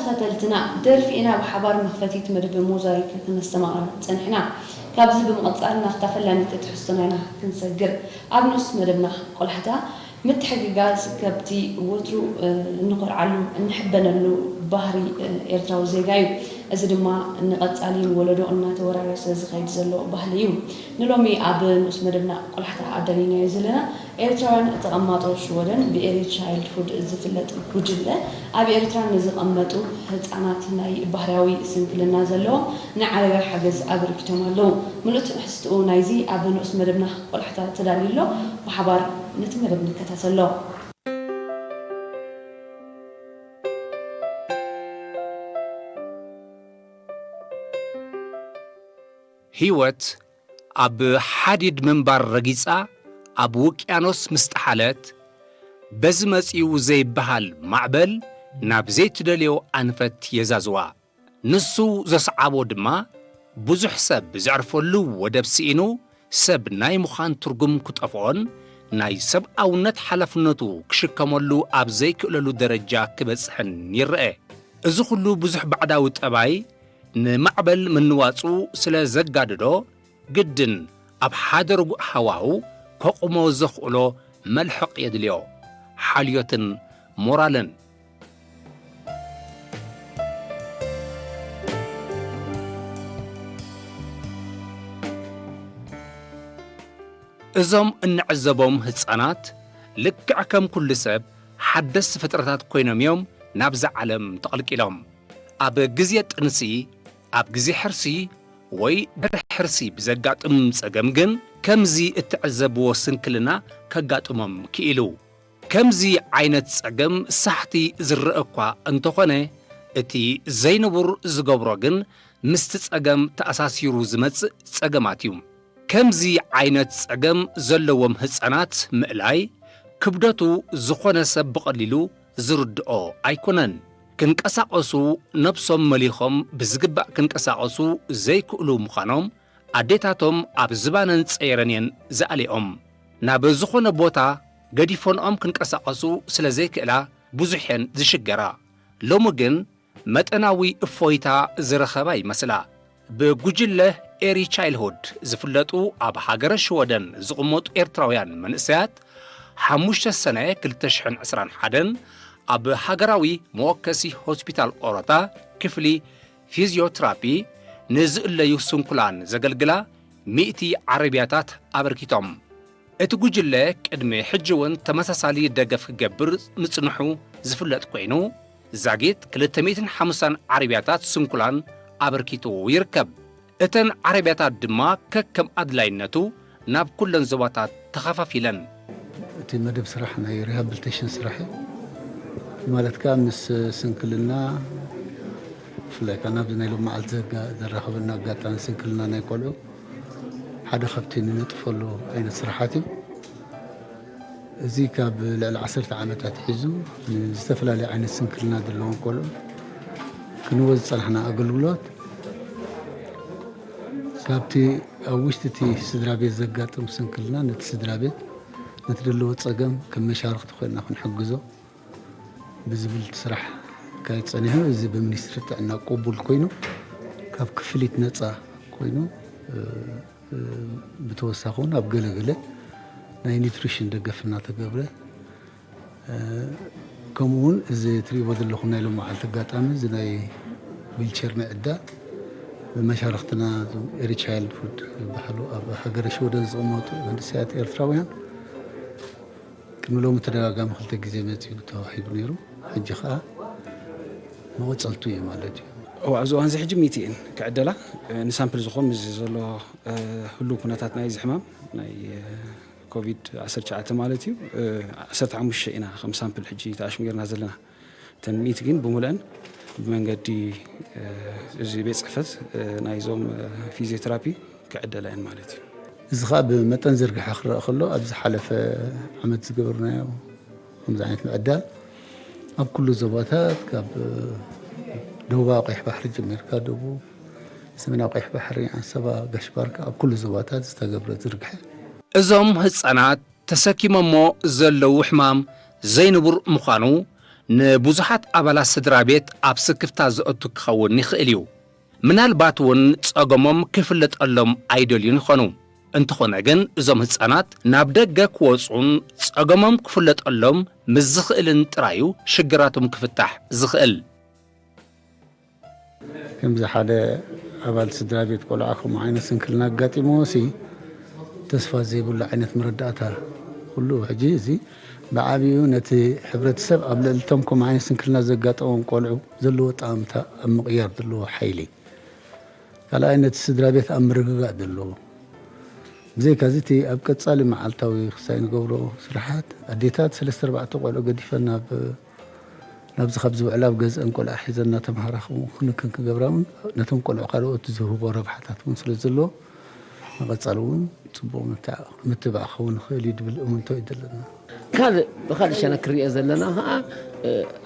ተኸታተልትና፣ ደርፊ ኢና ብሓባር መኽፈቲት መደብ ሞዛይክ ክነስተማቕራ ጸኒሕና። ካብዚ ብምቕጻል ናብታ ፈላሚት ትሕዝቶና ኢና ክንሰግር። ኣብ ንኡስ መደብና ቆላሕታ፣ ምትሕግጋዝ ከብቲ ወትሩ፣ እ፣ እንኾርዓሉ፣ እንሕበነሉ ባህሪ፣ እ፣ ኤርትራዊ ዜጋ እዩ። እዚ ድማ ንቐጻሊ ወለዶ እናተወራረሰ ዝኸይድ ዘሎ ባህሊ እዩ። ንሎሚ ኣብ ንኡስ መደብና ቆላሕታ ኣዳሊናዮ ዘለና፣ ኤርትራውያን ተቐማጦ ሽወደን፣ ብኤሪ ቻይልድሁድ ዝፍለጥ ጉጅለ፣ ኣብ ኤርትራ ንዝቐመጡ ህጻናት ናይ ባህርያዊ ስንክልና ዘለዎም ንዓረብያ ሓገዝ ኣበርኪቶም ኣለዉ። ምሉእ ትሕዝትኡ ናይዚ ኣብ ንኡስ መደብና ቆላሕታ ተዳልዩ ኣሎ። ብሓባር ነቲ መደብ ንከታተሎ። ህይወት ኣብ ሓዲድ ምንባር ረጊጻ ኣብ ውቅያኖስ ምስ ጠሓለት፣ በዚ መጺኡ ዘይበሃል ማዕበል ናብ ዘይትደልዮ ኣንፈት የዛዝዋ። ንሱ ዘስዓቦ ድማ፣ ብዙሕ ሰብ ዘዕርፈሉ ወደብ ስኢኑ፣ ሰብ ናይ ምዃን ትርጉም ክጠፍኦን፣ ናይ ሰብኣውነት ሓላፍነቱ ክሽከመሉ ኣብ ዘይክእለሉ ደረጃ ክበጽሕን ይረኤ። እዚ ኹሉ ብዙሕ ባዕዳዊ ጠባይ ንማዕበል ምንዋጹ ስለ ዘጋድዶ፣ ግድን ኣብ ሓደ ርጉእ ሃዋሁ ከቑሞ ዘኽእሎ መልሕቕ የድልዮ። ሓልዮትን ሞራልን። እዞም እንዕዘቦም ህጻናት ልክዕ ከም ኩሉ ሰብ ሓደስቲ ፍጥረታት ኮይኖም እዮም ናብዛ ዓለም ተቐልቂሎም። ኣብ ግዜ ጥንሲ፣ ኣብ ግዜ ሕርሲ ወይ ድሕሪ ሕርሲ ብዘጋጥም ጸገም ግን ከምዚ እትዕዘብዎ ስንክልና ከጋጥሞም ክኢሉ። ከምዚ ዓይነት ጸገም ሳሕቲ ዝረአ እኳ እንተኾነ፣ እቲ ዘይንቡር ዝገብሮ ግን ምስቲ ጸገም ተኣሳሲሩ ዝመጽእ ጸገማት እዩ። ከምዚ ዓይነት ጸገም ዘለዎም ህጻናት ምእላይ ክብደቱ ዝኾነ ሰብ ብቐሊሉ ዝርድኦ ኣይኮነን። ክንቀሳቐሱ፣ ነብሶም መሊኾም ብዝግባእ ክንቀሳቐሱ ዘይክእሉ ምዃኖም ኣዴታቶም ኣብ ዝባነን ጸይረን እየን ዝኣልየኦም። ናብ ዝኾነ ቦታ ገዲፈንኦም ክንቀሳቐሱ ስለ ዘይክእላ ብዙሕ እየን ዝሽገራ። ሎሚ ግን መጠናዊ እፎይታ ዝረኸባ ይመስላ። ብጉጅለ ኤሪ ቻይልድሁድ ዝፍለጡ ኣብ ሃገረ ሽወደን ዝቕመጡ ኤርትራውያን መንእሰያት ሓሙሽተ ሰነ ክልተ ሽሕን ዕስራን ሓደን ኣብ ሃገራዊ መወከሲ ሆስፒታል ኦሮታ ክፍሊ ፊዝዮትራፒ ንዝእለዩ ስንኩላን ዘገልግላ ሚእቲ ዓረብያታት ኣበርኪቶም። እቲ ጉጅለ ቅድሚ ሕጂ እውን ተመሳሳሊ ደገፍ ክገብር ምጽንሑ ዝፍለጥ ኮይኑ፣ ዛጊት ክልተ ሚእትን ሓምሳን ዓረብያታት ስንኩላን ኣበርኪቱ ይርከብ። እተን ዓረብያታት ድማ ከከም ኣድላይነቱ ናብ ኩለን ዞባታት ተኸፋፊለን። እቲ መደብ ስራሕ ናይ ሪሃብሊቴሽን ስራሕ እዩ። ማለት ከዓ ምስ ስንክልና፣ ብፍላይ ከዓ ናብዚ ናይ ሎም መዓልቲ ዘጋ- ዘራኸበና ኣጋጣሚ ስንክልና ናይ ቆልዑ ሓደ ካብቲ ንነጥፈሉ ዓይነት ስራሓት እዩ። እዚ ካብ ልዕሊ ዓሰርተ ዓመታት ሒዙ ንዝተፈላለየ ዓይነት ስንክልና ዘለዎም ቆልዑ ክንህቦ ዝጸናሕና ኣገልግሎት፣ ካብቲ ኣብ ውሽጢ እቲ ስድራ ቤት ዘጋጥም ስንክልና ነቲ ስድራ ቤት ነቲ ዘለዎ ጸገም ከም መሻርኽቲ ኮይንና ክንሕግዞ ብዝብል ስራሕ ክካየድ ጸኒሑ። እዚ ብሚኒስትሪ ጥዕና ቅቡል ኮይኑ ካብ ክፍሊት ነጻ ኮይኑ፣ እ፣ እ፣ ብተወሳኺ እውን ኣብ ገለ ገለ ናይ ኒውትሪሽን ደገፍ እናተገብረ፣ እ፣ ከምኡ እውን እዚ ትርእይዎ ዘለኹም ናይ ሎማዓልቲ ኣጋጣሚ እዚ ናይ ዊልቸር ምዕዳል ብመሻርኽትና ኤሪ ቻይልድ ፉድ ዝበሃሉ ኣብ ሃገረ ሽወደን ዝቕመጡ መንእሰያት ኤርትራውያን ቅድሚ ሎሚ ተደጋጋሚ ክልተ ግዜ መፂኡ ተዋሂቡ ነይሩ። ሕጂ ከዓ መቐፀልቱ እዩ ማለት እዩ። እዋ ኣብዚ እዋን እዚ ሕጂ ሚእቲ እየን ክዕደላ። ንሳምፕል ዝኾን ምስ ዘሎ ህሉው ኩነታት ናይ እዚ ሕማም ናይ ኮቪድ ዓሰርተ ትሽዓተ ማለት እዩ ዓሰርተ ሓሙሽተ ኢና ከም ሳምፕል ሕጂ ተኣሽሙ ጌርና ዘለና። እተን ሚእቲ ግን ብምሉአን ብመንገዲ እዚ ቤት ፅሕፈት ናይዞም ፊዚዮቴራፒ ክዕደላ እየን ማለት እዩ። እዚ ከዓ ብመጠን ዝርግሐ ክረአ ከሎ ኣብ ዝሓለፈ ዓመት ዝገበርናዮ ከምዚ ዓይነት ምዕዳል ኣብ ኩሉ ዞባታት ካብ ደቡባዊ ቀይሕ ባሕሪ ጀሚርካ ደቡብ፣ ሰሜናዊ ቀይሕ ባሕሪ፣ ዓንሰባ፣ ጋሽ ባርካ ኣብ ኩሉ ዞባታት ዝተገብረ ዝርግሐ። እዞም ህጻናት ተሰኪሞሞ ዘለዉ ሕማም ዘይንቡር ምዃኑ ንብዙሓት ኣባላት ስድራ ቤት ኣብ ስክፍታ ዘእቱ ክኸውን ይኽእል እዩ። ምናልባት እውን ጸገሞም ክፍለጠሎም ኣይደልዩን ይኾኑ። እንተኾነ ግን እዞም ህጻናት ናብ ደገ ክወጹን ጸገሞም ክፍለጠሎም ምስ ዝኽእልን ጥራዩ ሽግራቶም ክፍታሕ ዝኽእል። ከምዚ ሓደ ኣባል ስድራ ቤት ቆልዓ ከምኡ ዓይነት ስንክልና ኣጋጢምዎ ሲ ተስፋ ዘይብሉ ዓይነት መረዳእታ ኩሉ ሕጂ እዚ ብዓብዩ ነቲ ሕብረተሰብ ኣብ ልዕልቶም ከምኡ ዓይነት ስንክልና ዘጋጠሞም ቆልዑ ዘለዎ ጠማምታ ኣብ ምቕያር ዘለዎ ሓይሊ ካልኣይ ነቲ ስድራ ቤት ኣብ ምርግጋእ ዘለዎ ብዘይካዚ እቲ ኣብ ቀጻሊ መዓልታዊ ክሳይ ንገብሮ ስራሓት ኣዴታት ሰለስተ ኣርባዕተ ቆልዑ ገዲፈን ናብ ናብዚ ካብ ዝውዕላ ኣብ ገዝአን ቆልዓ ሒዘን እናተምሃራ ከምኡ ክንክን ክገብራ እውን ነቶም ቆልዑ ካልኦት ዝህቦ ረብሓታት እውን ስለ ዘለዎ ንቐጻሊ እውን ጽቡቕ ምትዕ- ምትብባዕ ክኸውን ይኽእል እዩ ዝብል እምንቶ እዩ ዘለና። ካልእ ብካልእ ሸነክ ክሪኦ ዘለና ከዓ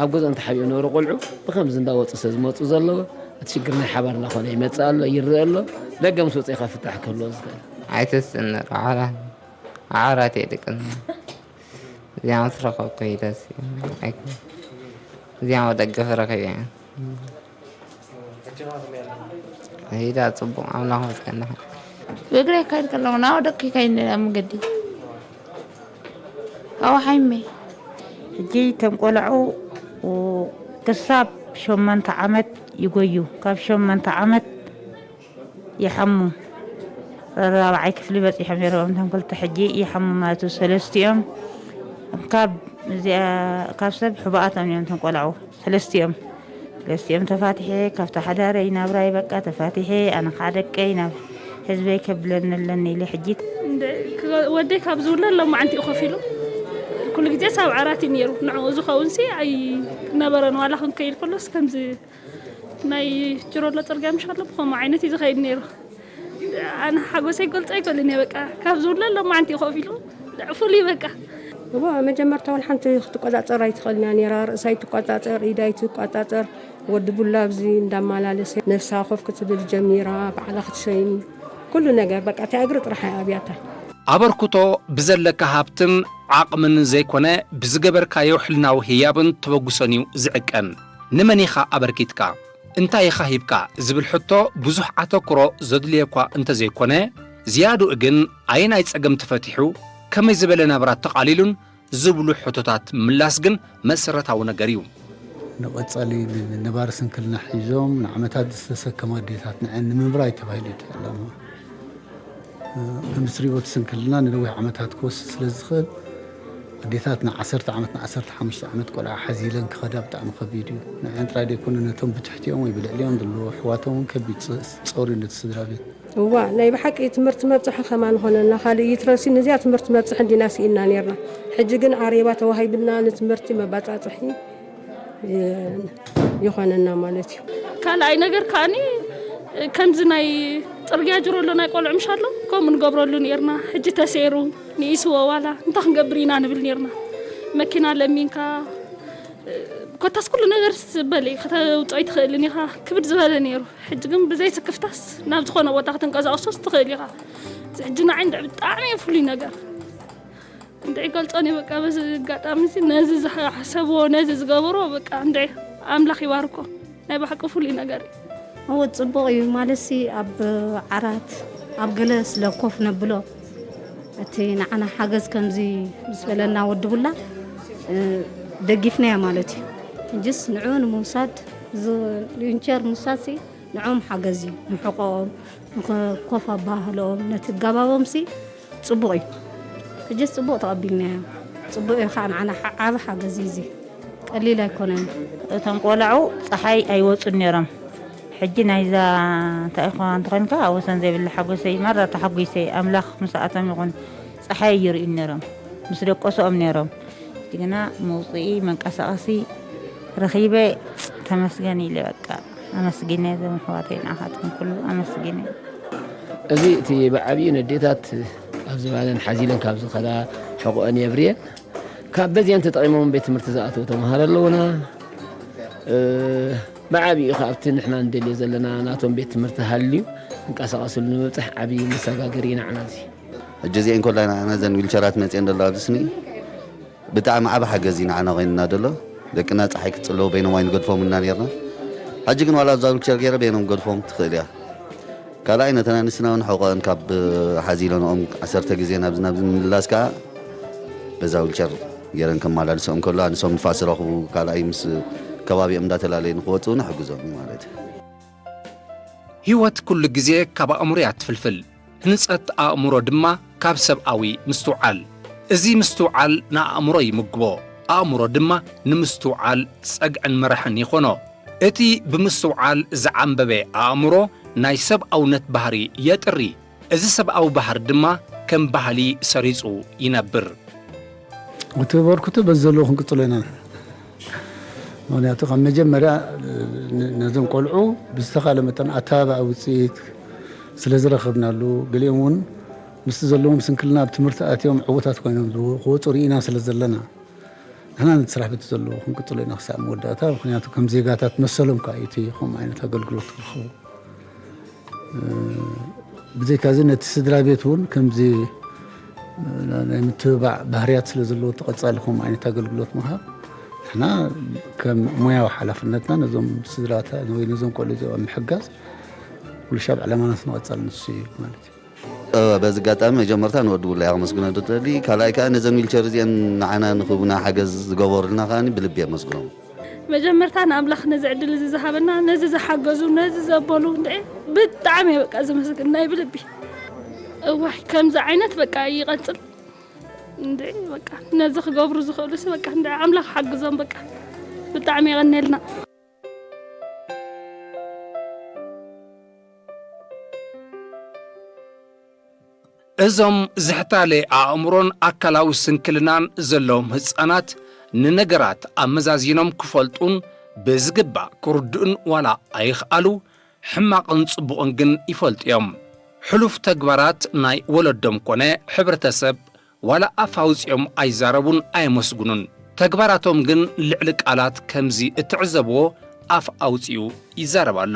ኣብ ገዝኦም ተሓቢኦም ነበሩ ቆልዑ ብከምዚ እንዳወፁ ስለ ዝመፁ ዘለዎ እቲ ሽግር ናይ ሓባር እናኾነ ይመፅእ ኣሎ ይረአ ኣሎ። ደገ ምስ ወፅኡ ኢኻ ፍታሕ ክህልዎ ዝኽእል። ኣይተስእነር ዓራት ዓራት እየ ደቂ እዚኣ ምስ ረኸብኩ ሂደስ እዚኣ ደገፍ ረኺበ ሂዳ ፅቡቕ ኣምላኽ መስገን ድሓን ብእግረ ይካይድ ከለኹ ናብ ደቂ ይካይድ ኣብ መገዲ ኣዋሓይመ ሕጂ እቶም ቆልዑ ክሳብ ሸሞንተ ዓመት ይጎዩ ካብ ሸሞንተ ዓመት ይሓሙ ራብዓይ ክፍሊ በፂሖም ነይሮም እቶም ክልተ ሕጂ ይሓሙ ማለት እዩ ሰለስቲኦም ካብ እዚኣ ካብ ሰብ ሕቡኣቶም እዮም እቶም ቆልዑ ሰለስቲኦም ሰለስቲኦም ተፋቲሐ ካብታ ሓዳረይ ናብራይ በቃ ተፋቲሐ ኣነ ከዓ ደቀይ ናብ ህዝበይ ከብለኒ ኣለኒ ኢለ ሕጂ ወደይ ካብ ዝውለድ ሎማዓንቲ እዩ ኮፍ ኢሉ ኩሉ ግዜ ሳብ ዓራት እዩ ነይሩ ንዕኡ ዝኸውን ሲ ኣይነበረን ዋላ ክንከይድ ከሎስ ከምዚ ናይ ጅሮሎ ፅርግያ ምሽ ኣሎ ብኸምኡ ዓይነት እዩ ዝኸይድ ነይሩ ኣነ ሓጎሰይ ገልፆ ኣይክእልን እየ በቃ ካብ ዝውለድ ሎማዓንቲ እዩ ኮፍ ኢሉ ፍሉይ በቃ እዋ መጀመርታ እውን ሓንቲ ክትቆፃፀር ኣይትኽእልና ነይራ ርእሳ ኣይትቆፃፀር ኢዳ ኣይትቆፃፀር ወዲ ቡላ ኣብዚ እንዳመላለሰ ነፍሳ ኮፍ ክትብል ጀሚራ ባዕላ ክትሸይን ኩሉ ነገር በቃ እታ እግሪ ጥራሕ ኣብያታ ኣበርክቶ ብዘለካ ሃብትን ዓቕምን ዘይኮነ ብዝገበርካዮ ሕልናዊ ህያብን ተበግሶን እዩ ዝዕቀን። ንመን ኢኻ ኣበርኪትካ? እንታይ ኢኻ ሂብካ? ዝብል ሕቶ ብዙሕ ኣተኩሮ ዘድልዮ እኳ እንተዘይኮነ፣ ዝያድኡ ግን ኣየናይ ጸገም ተፈቲሑ፣ ከመይ ዝበለ ናብራ ተቓሊሉን ዝብሉ ሕቶታት ምላስ ግን መሰረታዊ ነገር እዩ። ንቐጻሊ ነባሪ ስንክልና ሒዞም ንዓመታት ዝተሰከማ ኣዴታት ንዐን ንምብራይ ተባሂሉ እዩ እቲ ዕላማ። ከምዚ ትሪእዎ እቲ ስንክልና ንነዊሕ ዓመታት ክወስድ ስለ ዝኽእል ኣዴታት ንዓሰርተ ዓመት ንዓሰርተ ሓሙሽተ ዓመት ቆልዓ ሓዚለን ክኸዳ ብጣዕሚ ከቢድ እዩ። ንዐን ጥራይ ዘይኮነ ነቶም ብትሕቲኦም ወይ ብልዕሊኦም ዘለዉ ኣሕዋቶም እውን ከቢድ ጸውሪ ነቲ ስድራ ቤት። እዋ ናይ ብሓቂ ትምህርቲ መብፅሒ ከማን ኾነና ካልእ ይትረፍሲ ነዚኣ ትምህርቲ መብፅሒ እንዲና ስኢንና ነይርና ሕጂ ግን ዓሬባ ተዋሂብና ንትምህርቲ መባፃፅሒ ይኾነና ማለት እዩ። ካልኣይ ነገር ከዓኒ ከምዚ ናይ ፅርግያ ጅሮሎ ናይ ቆልዑ ምሽ ኣሎ ከምኡ ንገብረሉ ነይርና ሕጂ ተሰይሩ ንኢስዎ ዋላ እንታይ ክንገብር ኢና ንብል ነይርና መኪና ለሚንካ ኮታስ ኩሉ ነገር ዝበለ ከተውፅኦ ኣይትኽእልን ኢኻ ክብድ ዝበለ ነይሩ ሕጂ ግን ብዘይ ስክፍታስ ናብ ዝኾነ ቦታ ክትንቀሳቀሶስ ትኽእል ኢኻ እዚ ሕጂ ንዓይ እንድዒ ብጣዕሚ እዩ ፍሉይ ነገር እንድዒ ገልፆን እዩ በቃ በዚ ኣጋጣሚ እዚ ነዚ ዝሓሰብዎ ነዚ ዝገበርዎ በቃ እንድዒ ኣምላኽ ይባርኮ ናይ ብሓቂ ፍሉይ ነገር እዩ እወ ፅቡቕ እዩ ማለትሲ ኣብ ዓራት ኣብ ገለ ስለ ኮፍ ነብሎ እቲ ንዓና ሓገዝ ከምዚ ምስ በለና ወዲ ቡላ ደጊፍናዮ ማለት እዩ ሕጅስ ንዑ ንምውሳድ ዊንቸር ምውሳድሲ ንዕኦም ሓገዝ እዩ ምሕቆኦም ኮፍ ኣባህልኦም ነቲ ኣጋባቦምሲ ፅቡቕ እዩ ሕጅስ ፅቡቕ ተቐቢልናዮ ፅቡቕ እዩ ከዓ ንዓና ዓብ ሓገዝ እዩ እዚ ቀሊል ኣይኮነን እቶም ቆለዑ ፀሓይ ኣይወፁን ነይሮም ሕጂ ናይዛ እንታይ ኢኻ እንተኾይንካ ወሰን ዘይብላ ሓጎሰይ ማራ ተሓጒሰ ኣምላኽ ምስኣቶም ይኹን ፀሓይ ይርእዩ ነይሮም ምስ ደቀስኦም ነይሮም ሕጂ ግና መውፅኢ መንቀሳቐሲ ረኺበ ተመስገን ኢለ በቃ ኣመስጊነ እዞም ኣሕዋተይ ንዓኻትኩም ኩሉ ኣመስጊነ። እዚ እቲ ብዓብዩ ነዴታት ኣብ ዝባነን ሓዚለን ካብ ዝኸዳ ሕቑአን የብርየን ካብ በዚአን ተጠቒሞም ቤት ትምህርቲ ዝኣተዉ ተምሃሮ ኣለዉና። ብዓብዩ ከ ኣብቲ ንሕና ንደልዮ ዘለና ናቶም ቤት ትምህርቲ ሃልዩ ክንቀሳቐስሉ ንምብፃሕ ዓብዩ መሰጋገሪ እዩ ንዓና እዚ። ሕጂ እዚአን ኮላ ንዓና እዘን ዊልቸራት መፅየን ደለዋ ኣብዚ ስኒ ብጣዕሚ ዓብ ሓገዝ እዩ ንዓና ኮይንና ደሎ። ደቅና ፀሓይ ክትፅለዉ በይኖም ኣይንገድፎም እና ነርና። ሕጂ ግን ዋላ ኣብዛ ዊልቸር ገይረ በይኖም ገድፎም ትኽእል እያ። ካልኣይ ነተን ኣንስትና እውን ሕቆን ካብ ሓዚለንኦም ዓሰርተ ግዜ ናብዚ ናብዚ ምምላስ ከዓ በዛ ዊልቸር ገይረን ከመላልሰኦም ከሎ ኣንሶም ንፋስ ረኽቡ ካልኣይ ምስ ከባቢኦም እንዳተላለዩ ንክወፅኡ ንሕግዞም እዩ ማለት እዩ። ህይወት ኩሉ ግዜ ካብ ኣእምሮ እያ ትፍልፍል። ህንጸት ኣእምሮ ድማ ካብ ሰብኣዊ ምስትውዓል። እዚ ምስትውዓል ንኣእምሮ ይምግቦ፣ ኣእምሮ ድማ ንምስትውዓል ጸግዕን መራሕን ይኾኖ። እቲ ብምስትውዓል ዝዓምበበ ኣእምሮ ናይ ሰብኣውነት ባህሪ የጥሪ። እዚ ሰብኣዊ ባህሪ ድማ ከም ባህሊ ሰሪጹ ይነብር። እቲ በርክቱ በዚ ዘለዎ ክንቅፅሎ ኢና። ምክንያቱ ካብ መጀመርያ ነዞም ቆልዑ ብዝተኻለ መጠን ኣተባባዒ ውፅኢት ስለ ዝረኸብናሉ፣ ገሊኦም እውን ምስቲ ዘለዎም ስንክልና ኣብ ትምህርቲ ኣትዮም ዕዉታት ኮይኖም ክወፁ ርኢና ስለ ዘለና፣ ንሕና ነቲ ስራሕ በቲ ዘለዎ ክንቅፅሎ ኢና ክሳብ መወዳእታ። ምክንያቱ ከም ዜጋታት መሰሎም ከዓ እዩ እቲ ከምኡ ዓይነት ኣገልግሎት ክረኽቡ። ብዘይካዚ ነቲ ስድራ ቤት እውን ከምዚ ናይ ምትብባዕ ባህርያት ስለ ዘለዎ እቲ ቀፃሊ ከምኡ ዓይነት ኣገልግሎት ምሃብ ንሕና ከም ሞያዊ ሓላፍነትና ነዞም ስድራታ ወይ ነዞም ቆልዑ እዚኦም ኣብ ምሕጋዝ ኩሉ ሻብ ዕላማና ክንቐፀል ንሱ እዩ ማለት እዩ። እወ፣ በዚ ኣጋጣሚ መጀመርታ ንወዲ ውላይ ኣመስግኖ ደሊ፣ ካልኣይ ከዓ ነዘን ዊልቸር እዚአን ንዓና ንክቡና ሓገዝ ዝገበሩልና ከዓ ብልቢ የመስግኖም። መጀመርታ ንኣምላኽ ነዚ ዕድል እዚ ዝሃበና፣ ነዚ ዝሓገዙ፣ ነዚ ዘበሉ እንድዒ ብጣዕሚ እየ በቃ ዝመስግን ናይ ብልቢ። እዋይ ከምዚ ዓይነት በቃ ይቐጽል እንድዒ በቃ ነዚ ክገብሩ ዝኽእሉ ሲ በቃ እንድዒ ኣምላኽ ሓግዞም በቃ ብጣዕሚ የቐንየልና። እዞም ዝሕታለ ኣእምሮን ኣካላዊ ስንክልናን ዘለዎም ህጻናት ንነገራት ኣመዛዚኖም ክፈልጡን ብዝግባእ ክርድኡን ዋላ ኣይኽኣሉ፣ ሕማቕን ጽቡቕን ግን ይፈልጡ እዮም። ሕሉፍ ተግባራት ናይ ወለዶም ኮነ ሕብረተሰብ ዋላ ኣፍ ኣውጺኦም ኣይዛረቡን ኣየመስግኑን። ተግባራቶም ግን ልዕሊ ቃላት ከምዚ እትዕዘብዎ ኣፍ ኣውጺኡ ይዛረብ ኣሎ።